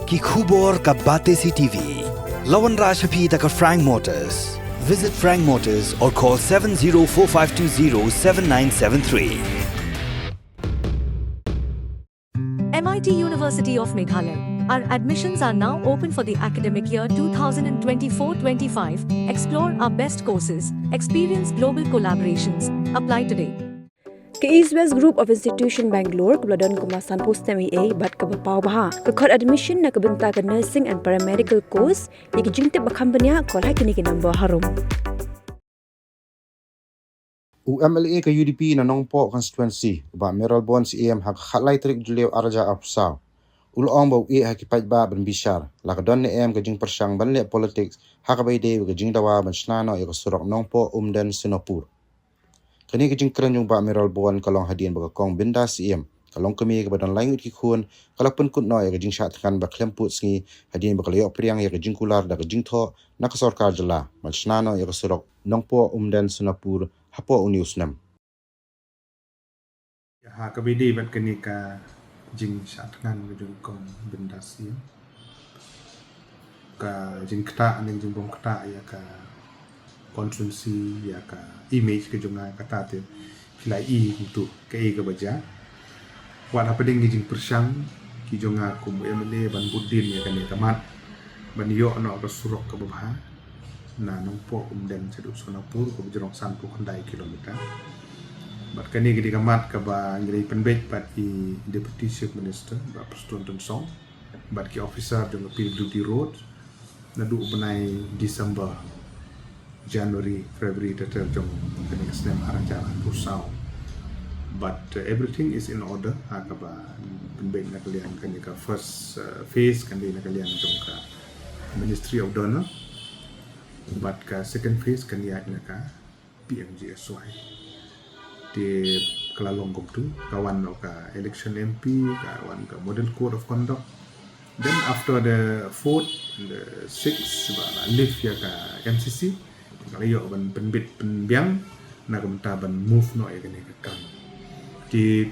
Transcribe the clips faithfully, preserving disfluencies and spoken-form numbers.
Ki khubor ka Batesi TV. La wanrah sha phi da ka Frank Motors. Visit Frank Motors or call seven zero four five two zero seven nine seven three. M I T University of Meghalaya. Our admissions are now open for the academic year two thousand twenty-four twenty-five. Explore our best courses, experience global collaborations. Apply today. Ka East West Group of Institution Bangalore kaba la don kumba sanphew snem eiei bad kaba paw bha ka khot admission na ka bynta ka nursing and paramedical course. Ïa ki jingtip ba kham bniah, call ha kine ki number harum. U MLA ka UDP na Nongpoh constituency, u Bah Mayralborn Syiem, ha ka khatlai tarik Jylliew arhajar arphew saw, u la ong ba u ïeh ha ki paidbah ban bishar la ka don ne em ka jingpyrshang ban leh politics ha kaba ïadei bad ka jingdawa ban shna noh ïa ka surok Nongpoh Umden Sonapur. Kane ka jingkren jong u Bah Mayralborn ka long hadien ba ka Kong Bindas Syiem, ka longkmie kaba don lai ngut ki khun, ka la pynkut noh ïa ka jingshah thngan ba khlem pud sngi hadien ba ka la ïoh pdiang ïa ka jingkular da ka jingthoh na ka sorkar jylla ban shna noh ïa ka surok Nongpoh Umden Sonapur hapoh une u snem. Ha kaba ïadei bad kane ka jingshah thngan ka jong u Kong Bindas Syiem, ka jingktah ne ka jingbym ktah ïa ka constituency, ïa ka image ka jong nga, kata te phi la i kumto kaei kaba jia. Wat hapdeng ki jingpyrshang ki jong nga kum u MLA ban bud dien ïa kane ka mat ban ïoh noh ka surok kaba bha na Nongpoh Umden shaduh Sonapur kaba jrong sanphew khyndai kilometer. Bad kane ka dei ka mat kaba ngi la pynbeit bad i Deputy Chief Minister, Bah Prestone Tynsong, bad ki officer jong ka PWD Road naduh u bnai December, January, February, ter ter jong kane ka snem arhajar arphew saw. But uh, everything is in order. Ha kaba pynbeit na ka liang kane ka first uh, phase kan dei na ka liang jong ka Ministry of DoNER. Bad ka second phase kan ïaid na ka PMGSY. Te ka la long kumto, ka wan noh ka election MP, ka wan ka model code of conduct. Then after the fourth and the sixth, ba la lift ïa ka MCC, ka la ïoh ban pynbit pynbiang na ka bynta ban move noh ïa kane ka kam. Te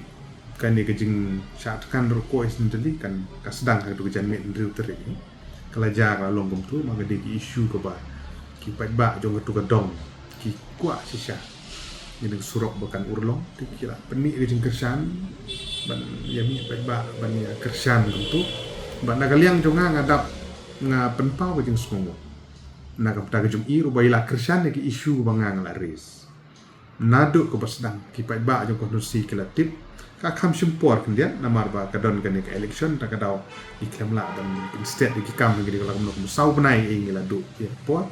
kane ka jingshah thngan ruh coincidentally kan ka sdang ha kato ka janmiet hynriew tarik. Ka la jia ka la long kumto, ma ka dei ki issue kaba ki paidbah jong kato ka dong ki kwah shisha. Ïa kane ka surok ba kan urlong, te ki la pyni ka jingkyrshan ban ïa mih paidbah ban ïa kyrshan kumto. Bad na ka liang jong nga, nga dap nga pynpaw ka jingsngewnguh na ka bynta ka jong i ruh ba i la kyrshan ïa ki issue ba nga nga la raise. Naduh kaba sdang ki paidbah jong ka constituency ki la tip, ka kham shim por khyndiat namar ba ka don kane ka election, ta ka daw i khlem lah ban pynstet ïa ki kam, ngi dei ka la kumno kumno saw bnai ïa ngi la duh ïa ka por.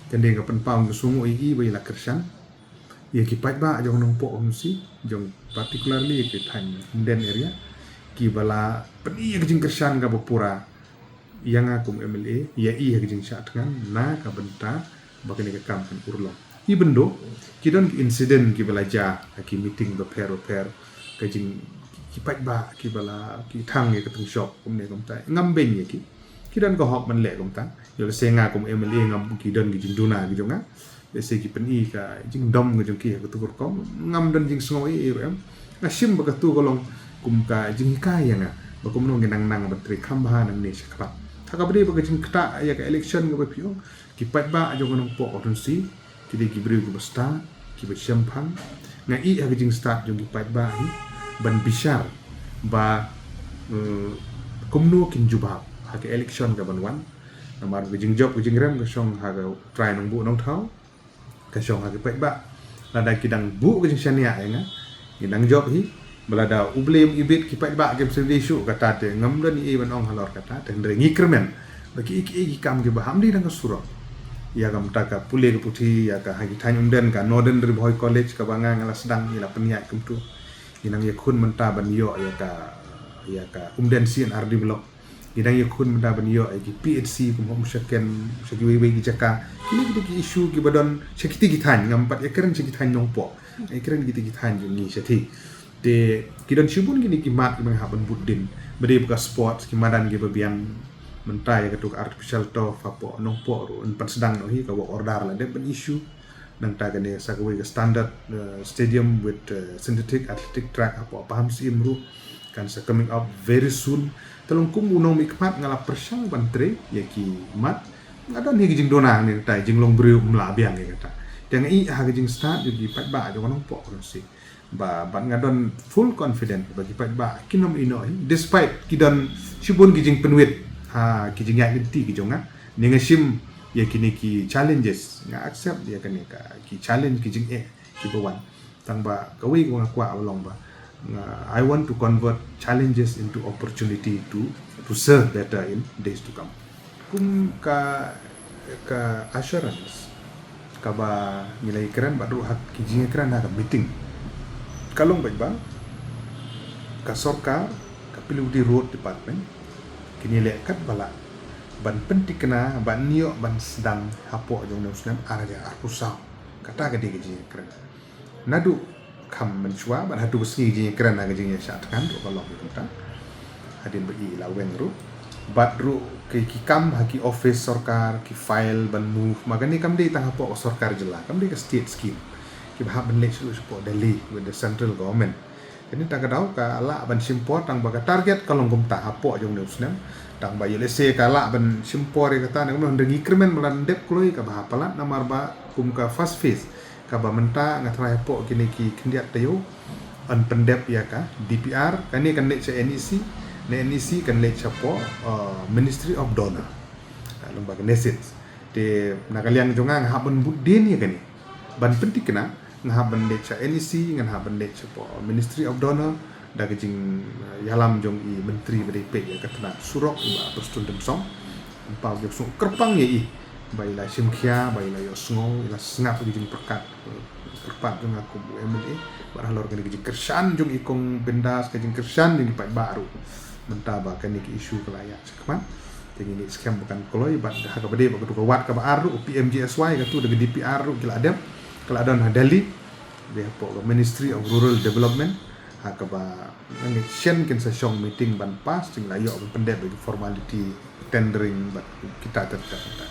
Kane ka pynpaw ka sngewnguh ïa i ba i la kyrshan ïa ki paidbah jong Nongpoh constituency, jong particularly ïa ki thaiñ Umden area, kiba la pyni ïa ka jingkyrshan kaba pura ïa nga kum MLA, ïa i ha ka jingshah thngan na ka bynta ba kane ka kam kan urlong. Even though ki don ki incident kiba la jia ha ki meeting bapher bapher, ka jing ki paidbah kiba la ki thang ïa ka tyngshop kumne kumtai, ngam beiñ ïa ki. Ki don ka hok ban leh kumta. Ïoh lehse nga kum MLA ngam, ki don ki jingduna ki jong nga. Lehse ki pyni ka jingdom ka jong ki ha kato ka rukom, ngam don jingsngew ei ei ruh em. Nga shim ba kato ka long kum ka jinghikai ïa nga ba kumno ngin nang nang ban trei kham bha nangne shakhmat. Ha kaba dei ba ka jingktah ïa ka election kaba phi ong, ki paidbah jong ka Nongpoh constituency ki dei ki briew kiba stad, kiba shemphang. Nga ïeh ha ka jingstad jong ki paidbah hi ban bishar ba, eh, kumno kin jubab ha ka election kaban wan. Namar ka jingjop ka jingrem ka shong ha ka trai nongbuh nongthaw, ka shong ha ki paidbah. Lada ki dang buh ka jingshaniah ïa nga, ngi dang jop hi. Ba lada U Blei um ibit, ki paidbah kim sngewdei shuh, kata te ngam don ei ei ban ong halor kata te, hynrei ngi kyrmen ba kiei kiei ki kam kiba ham dei tang ka surok, ïa ka bynta ka pule ka puthi ïa ka ha ki thaiñ Umden, ka Northern Ri Bhoi College kaba nga nga la sdang, ngi la pynïaid kumto. Ngi nang ïakhun mynta ban ïoh ïa ka, ïa ka Umden C and RD Block. Ngi dang ïakhun mynta ban ïoh ïa ki PHC kum ha Umshaken, sha kiwei wei ki jaka. Kine ki dei ki issue kiba don sha kitei ki thaiñ, ngam pat ïakren sha ki thaiñ Nongpoh, ïakren kitei ki thaiñ jong ngi shathie. Te ki don shibun kine ki mat kiba nga hap ban bud dien. Ba dei ba ka sports, ki madan kiba biang, mynta ïa kato ka artificial turf hapoh Nongpoh ruh yn pynsdang noh hi, ka work order la dep ban issue. Nangta kane sa kawei ka standard, eh, stadium with, eh, synthetic athletic track hapoh Pahamsyiem ruh kan sa coming up very soon. Te long kum u nongmihkhmat nga la pyrshang ban trei ïa ki mat. Nga don hi ki jingduna ne kata, jinglong briew mla biang ïa kata. Te nga ïohi ha ki jingstad jong ki paidbah jong ka Nongpoh Rynsi. Ba, ba nga don full confident ba ki paidbah kin ym ïehnoh hi, despite ki don shibun ki jingpynwit ha ki jingïaid lynti ki jong nga. Ne nga shim ïa kine ki challenges, nga accept ïa kane ka ki challenge, ki jingeh kiba wan. Tang ba kawei kaba nga kwah ba long ba nga, I want to convert challenges into opportunity to, to serve better in days to come. Kum ka, ka assurance kaba ngi la ïakren bad ruh ha ki jingïakren ha ka meeting, ka long bad ba ka sorkar, ka P W D Road Department, kine leh katba lah ban pyntikna ban ïoh ban sdang hapoh jong u snem ar hajar arphew saw. Kata ka dei ka jingïakren. Naduh kham mynshuwa bad haduh ka sngi ka jingïakren ha ka jingïashah thngan ruh ka long kumta. Hadien ba i la weng ruh, bad ruh ki, ki kam ha ki office sorkar, ki file ban move, ma kane kam dei tang hapoh ka sorkar jylla, kam dei ka state scheme. Kiba hap ban leit sha, shapoh Delhi with the central government. Kane tang ka daw ka lah ban shim por, tang ba ka target ka long kumta hapoh jong une u snem. Tang ba ïoh lehse ka lah ban shim por ïa kata ne kumno, hynrei ngi kyrmen ba la dep kloi kaba hap palat, namar ba kum ka first phase kaba mynta nga tharai hapoh kine ki khyndiat taïew yn pyndep ïa ka D P R, kane kan leit sha N E C, ne N E C kan leit shapoh, uh, Ministry of DoNER. Ka long ba ka NESADS. Te na ka liang jong nga, nga hap ban bud dien ïa kane ban pyntikna. Nga hap ban leit sha N E C, nga hap ban leit shapoh Ministry of DoNER, da ka jing, uh, ïalam jong i Myntri ba dei peit ïa ka tnat surok, i Bah Prestone Tynsong. Hynrei nga sngew kyrpang ïa i ba i la shim khia, ba i la ïohsngew, i la sngap ïa ka jingpyrkhat, uh, kyrpad jong nga kum u M L A, bad halor kane ka jingkyrshan jong i Kong Bindas, ka jingkyrshan jong i paidbah ruh. Mynta ba kane ka issue ka la ïaid shakhmat, te ngi ngeit skhem ba kan kloi, bad ha kaba dei bad katu ka wad kaba ar ruh, P M G S Y, katu da ka D P R ruh ki la dep, ka la don ha Delhi, dei hapoh ka Ministry of Rural Development, ha kaba ngi shen kin sa shong meeting ban pass, te ngi la ïoh ban pyndep ïa ki formality, tendering bad kita ter ter ter.